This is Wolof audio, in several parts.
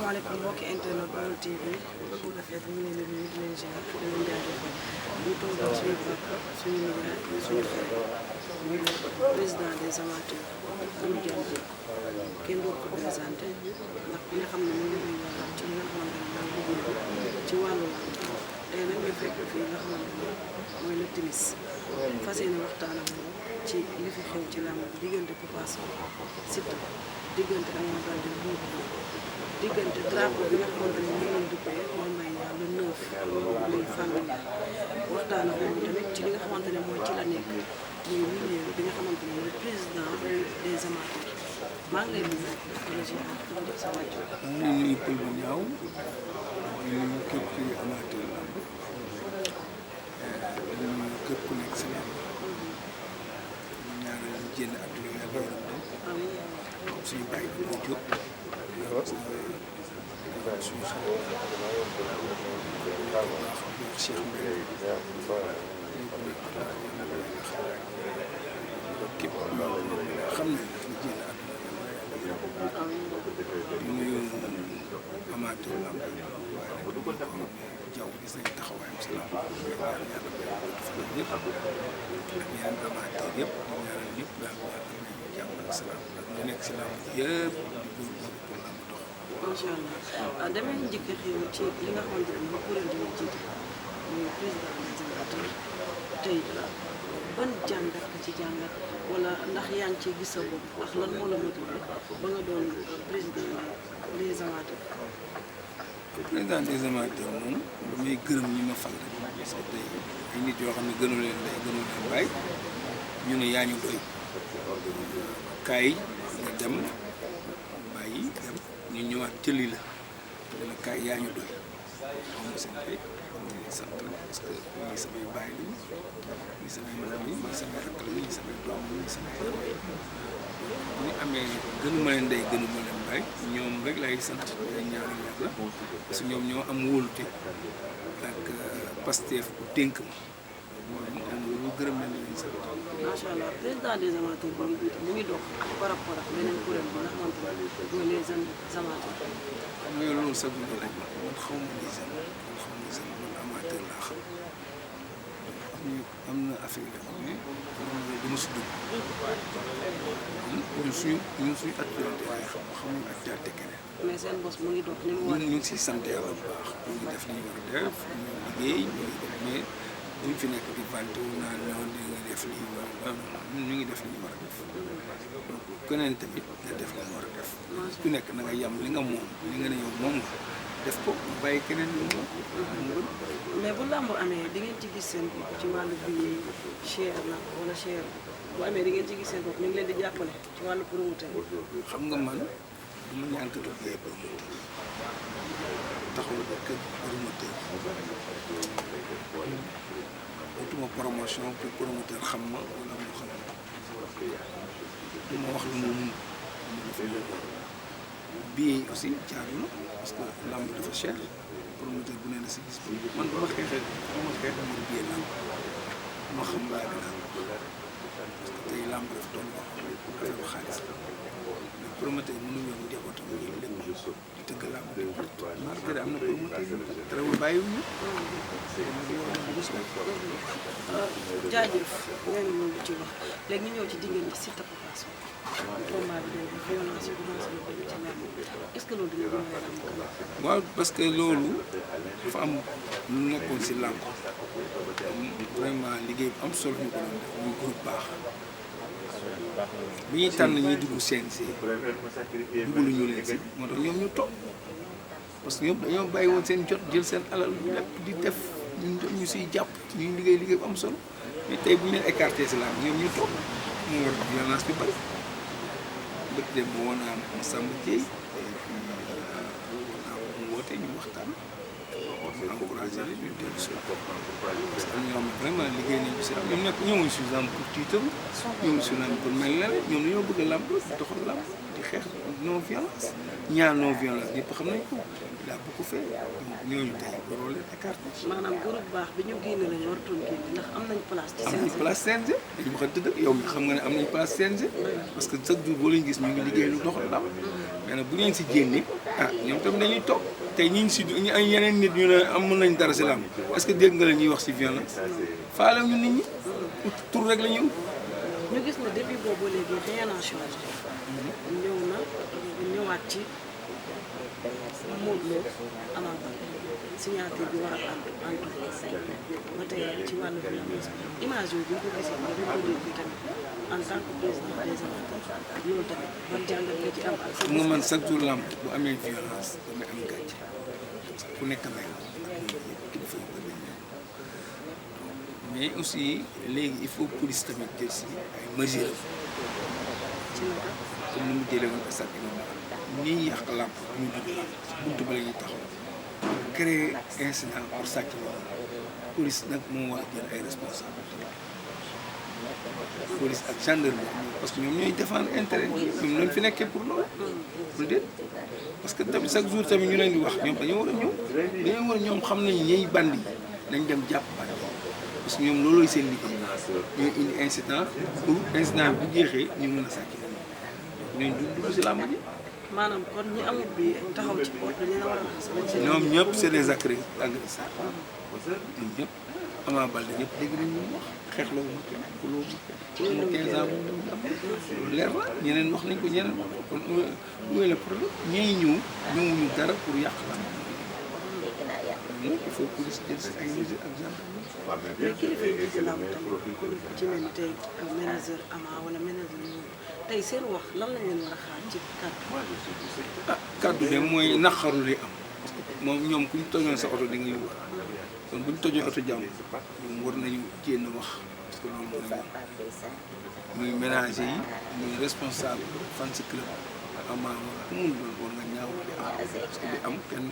asalaamaaleykum mbokki internet Baol TV bëgg nga fekk ñu ngi leen di nuyu di leen ziar di leen jaajëfal ñu toog ak suñu papa suñu nijaay suñu frère muy président des amateurs Doudou Diagne kenn doon ko présenté ndax bi nga xam ne ñu ngi leen di ci li nga xamante ne daal liggéey ci wàllu tey nag ñu fekk fii nga xamante ne mooy le Timis fas yéene waxtaan ak moom ci li fi xew ci làmb diggante Papa Sow Siteu diggante Ama Baldé diggante drapeau bi nga xamante ne moom lañ duppee mooy may ñaar le 9 muy Fallou waxtaan ak moom tamit ci li nga xamante ne mooy ci la nekk muy milieu bi nga xamante ne mooy président des amateurs maa ngi lay nuyu di la ziar di la jox sa wàcc. maa ngi nuyu Pël bu ñaaw di nuyu képp kuy amateur lamb di nuyu képp ku nekk si lamb ñu ñaanal ñu génn àdduna yàlla yërëm leen comme suñu bàyyi bi moo jóg suñu xarit Cheikh Mbaye képp xam ne dafa génn àdduna di nuyu amateur lamb waaye jaww gis nañ taxawaayam si lamb ñaan yàlla ñëpp ak yeneen amateur yëpp di ñaanal ñëpp daal yàlla may jàmm ak salaam ak ñu nekk si lamb yëpp di góorgóorlu pour lamb dox. macha allah damay njëkk a xew ci li nga xamante ne mooy kuréel gi nga jiite muy président des amateurs tey ban jàngat nga ci jàngat wala ndax yaa ngi ciy gis sa bopp wax lan moo la motivé ba nga doon président des amateurs. président des amateurs moom damay gërëm ñi ma fal rek parce que tey ay nit yoo xam ne gënu leen day gënu leen bàyyi ñu ne yaa ñu doy kaay nga dem bàyyi dem ñu ñëwaat jëli la dana kaay yaa ñu doy xam nga seen fay ñu sant parce que ñii samay bàyyi lañu ñii samay maam yi ñii samay rakk lañu ñii samay doom ñii samay bu ñu amee gënu ma leen day gënu ma leen bàyyi ñoom rek lay sant day ñaanal yàlla parce que ñoom ñoo am wóolute ak Pastef bu dénk ma am lu gërëm leen leen sant. macha allah président des amateurs bi mu ngi dox par rapport ak beneen kuréel bi nga xamante ne mooy les amateurs. xam nga loolu sax du laaj man xaw ma les man amateur laa xam am na affaire yoo xam ne dama si dugg ñun suñu actualité laay xam xamuñu actualité keneen. mais seen bos mu ngi dox ni mu war ñu ngi siy sant yàlla bu baax ñu ngi def li ñu war a def ñu liggéey ñu ngi def mais buñ fi nekk di vanté wu naan ñoo di nga def lii wala ñu ngi def li ñu war a def donc keneen tamit nga def li mu war a def ku nekk na nga yam li nga moom li nga ne yow moom nga def ko bàyyi keneen lu moom mais bu làmb amee di ngeen ci gis seen bopp ci wàllu billet cher na wala cher bu amee di ngeen ci gis seen bopp ñu ngi leen di jàppale ci wàllu promoteur. xam nga man du ma ñaankatu billet promoteur taxaw ba kër promoteur utuma promotion pour promoteur xam ma wala mu xam du ma wax lu mu mun billet yi aussi jaadu na parce que lamb dafa cher promoteur bu ne na si gis man bu ma xeexee mooy billet lamb bu ma xam laa gën a parce que tey lamb dafa doon wax affaire xaalis mais promoteur mënu ñëw njabootam ñu lépp di tëgg lamb di marqué am na promoteur yi terewul bàyyiwuñu jaajëf ngeen ñëw ci wax léegi ñu ñëw ci diggante Siteu Papa Sow combat bi dañuy violence bi commencé na bëri ci làmb est-ce que loolu dina gën a am. waaw parce que loolu dafa am lu nekkoon si làmb vraiment liggéey bu am solo ñu ko doon def muy groupe baax bi ñuy tànn ñuy dugg CNG duggalu ñu leen si moo tax ñoom ñu toog parce que ñoom dañoo bàyyi woon seen jot jël seen alal lépp di def ñu siy jàpp ñu liggéey bu am solo mais tey bu ñu leen écarté si làmb ñoom ñu toog moo war violence bi bari bëgg dem ba woon naa Massamba Dieye mu woote ñu waxtaan encouragé leen ñu dellu si parce que ñoom vraiment liggéey nañu si ñoom nag ñëwuñ si làmb pour tiitam ñëwuñ si làmb pour mel leneen ñoom dañoo bëgg a làmb doxal làmb di xeex non violence ñaar non violence ñëpp xam nañ ko daa beaucoup fait donc ñooñu tey waroo leen écarté. maanaam groupe baax bi ñu génne lañ waratuñ génne ndax am nañ place ci CNG. am nañ place CNG dañu waxante dëgg yow mi xam nga ne am nañ place CNG parce que chaque jour boo leen gis ñu ngi liggéey lu doxal làmb mais nag bu ngeen si génne ah ñoom tamit dañuy toog tey ñi ngi si ay yeneen nit ñu ne am mën nañ dara si làmb est-ce que dégg nga la ñuy wax si violence faale ñu nit ñi tur rek la ñuy ut. ñu gis ne depuis boobu léegi rien n'a changé. ñëw na ñëwaat ci Modou Lo Ama Baldé signature bi war a am ba tey ci wàllu violence image yooyu bu ñu ko gisee ba bu ñu ko dégg tamit en tant que président des amateurs loolu tamit ban jàngat nga ci am ak sa nga man chaque jour làmb bu amee violence damay am gàcce ku nekk may mais aussi léegi il faut police tamit jël si ay mesures ci naka comme ni mu jëlee woon stade Iba Mar ñiy yàq làmb ñu dugg làmb buntu ba la ñuy taxaw créer incident pour sàcc loolu police nag moo war a jël ay responsable police ak gendarmerie parce que ñoom ñooy défendre intérêt ñoom lañ fi nekkee pour loolu pour déet parce que tamit chaque jour tamit ñu leen di wax ñoom dañoo war a ñëw ñoom xam nañu ñiy bandi nañ dem jàpp bandi parce que ñoom loolooy seen liggéey ñooy indi incident pour incident bi bu jeexee ñu mën a sàcc ñooñu du dugg si làmb ji. maanaam kon ñi amul bi taxaw ci porte bi dina war a raxas ñoom ñëpp c'est des agresseurs ñoom ñëpp Ama Baldé ñëpp dégg nañ ñu wax xeexloo ma kenn kuloo ma 15 ans loolu leer la ñeneen wax nañ ko ñeneen wax kon où est le problème ñooy ñëwuñu dara pour yàq la il faut police jël si ay mesures ak gendarmerie. mais kilifa yi gis làmb tamit ku ci mel ni tey manager Ama wala manager ñoom tey seen wax lan lañ leen war a xaar ci kàddu. ah kàddu de mooy naqaru li am parce que moom ñoom ku ñu tojoon sa oto di nga yóbbu kon bu ñu tojee oto jàmm ñoom war nañu génn wax parce que loolu mooy muy ménager yi muy responsable fan si club Ama wala ku mun doon war nga ñaaw di am parce que di am kenn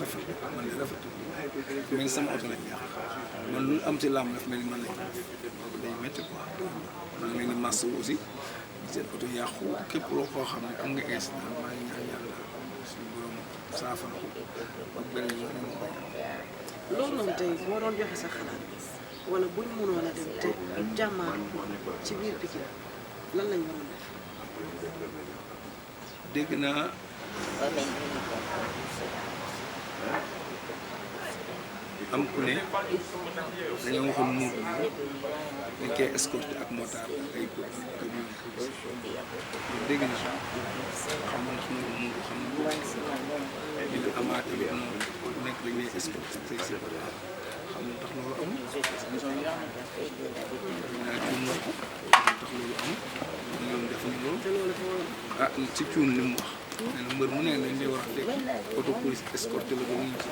rafetlu man de rafetlu mais sama oto lañ yàq man lu am si làmb daf mel ni man lañ day métti quoi man nga ni masse aussi seen oto yàqu képp loo koo xam ne am nga incident maa ngi ñaan yàlla suñu borom saafara ko ak beneen yoon ñu ko loolu noonu tey boo doon joxe sa xalaat wala buñ mënoon a dem te jàmmaar ci biir Pikine lan lañ waroon def. dégg naa am ku ne dañoo waxoon muur dañ koy escorté ak motard ak ay camion dégg na xam nga ndax muur xam na ñu ne amaat bi noonu ku nekk dañ lay escorté say si xam nga ndax loolu amul naa cuun wax ko ndax loolu amul ñoom defuñu loolu ah ci cuun li mu wax nee na mbër mu ne dañ lay war a fekk auto police escorté la ba mu ngi ci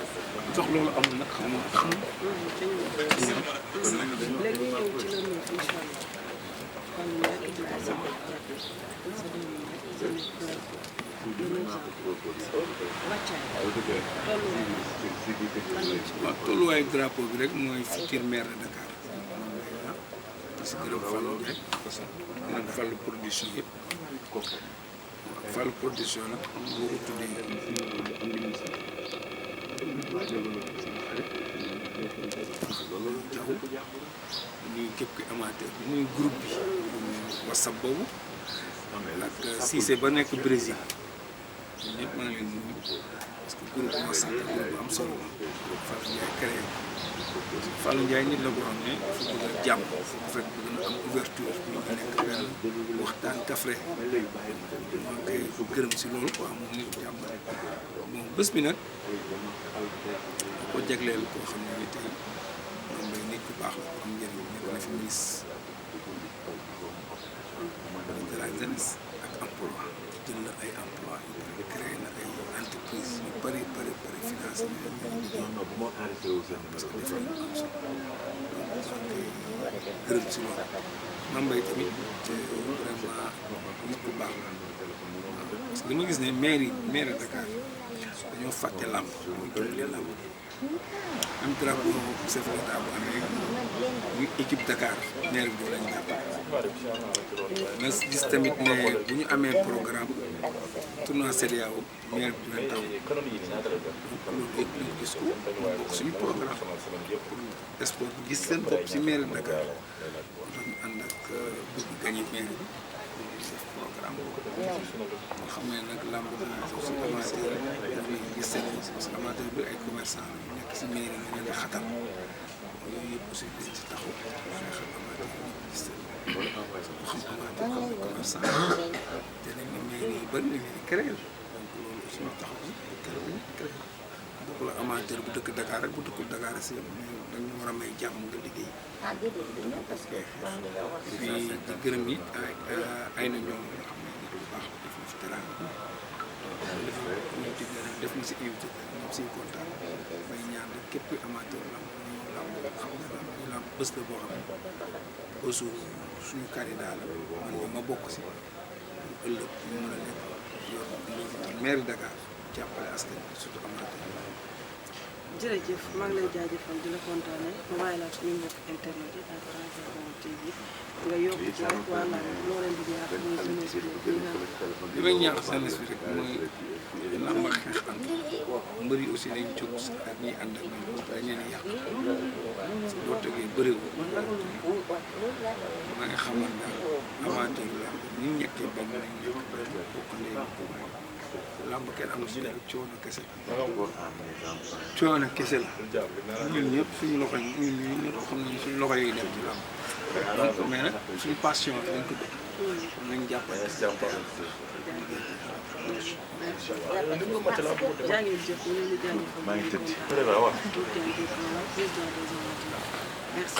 sox loolu amul nag xam nga léegi ñëw ci la neuf incha allah kon nekk di ko sama waaw tolluwaayu drapeau bi rek mooy futur maire de Dakar si gërëm Fallou Ndiaye gërëm Fallou production yëpp Fallou production nag boo ko tuddee jaw ñuy képp ki amateur bi muy groupe bi WhatsApp boobu ak Cissé ba nekk Brésil ñun ñëpp maa ngi leen di nuyu parce que groupe WhatsApp groupe bu am solo la Fallou Ndiaye créé Fallou Ndiaye nit la ko xam ne dafa bëgg a jàmm fekk bëgg na am ouverture ñu ngi nekk benn waxtaan kafre ñu koy gërëm si loolu quoi moom nit jàmm bon bés bi nag da ko jagleel koo xam ne ni tey moom mooy nit ku baax la ko am njëriñ nekk na fi ministre de la jeunesse ak emploi jël na ay emploi yu bëri créé na ay entreprise yu bëri financé na parce que dafa am solo gërëm si loolu Mame Mbaye tamit vraiment nit ku baax la parce que li ma gis ne maire Dakar dañoo fàtte làmb muy dimbali làmb même drapeau chef de l'État bu amee muy équipe Dakar maire bi lañ jàpp nga gis tamit ne bu ñu amee programme tournoi CEDEAO maire bi dina taw loolu yëpp ñu gis ko bokk suñu programme pour sport bi gis seen bopp si maire Dakar moo tax ñu ànd ak bëgg gagné maire bi def programme làmb moo xam ne nag làmb aussi amateur dañuy gis seen parce que amateur bi ay commerçant yu nekk si mairie nga leen di xatal yooyu yëpp aussi dañ si taxaw fexe amateur yi gis seen xam amateur xam ne commerçant te nañ ne mairie yi bëri nañ leen di créer donc loolu aussi ñu taxaw si créer bokk la amateur bu dëkk Dakar rek bu dëkkul Dakar si dañu war a may jàmm nga liggéey parce que fii di gërëm yi ay na ñoom nga xam ne nit bu baax def na fi teraanga def na si invité ñoom siy kontaan may ñaan rek képp kuy amateur lamb ñu lamb xam ne lamb ñu lamb bés la boo xam ne bésu suñu candidat la man ma bokk si ëllëg ñu mën a nekk yor maire Dakar jàppale askan bi surtout amateur jërëjëf maa ngi lay jaajëfal di la kontaane ma bàyyi la suñu mbokk internet yi à travers Baol TV nga yokk ci rek wala loo leen di ñaax muy jeunesse bi li may ñaax jeunesse bi rek mooy làmb ak xeex ànd mbër yi aussi dañ jóg ak ñiy ànd ak ñoom dañ leen di yàq boo tegee bëriwul maa ngi xamal daal amateur la ñu ñekkee benn lañ nekk benn bokk ndey bokk baay làmb kenn amul si dara coono kese la coono kese la ñun ñëpp suñu loxo yi ñun ñëpp xam nañ suñu loxo yi dem ci làmb donc mais nag suñu passion dañ ko dëkk nañ jàppale jaa ngeen jëf ñu leen di jaajëfal maa ngi tëdd président des amateurs merci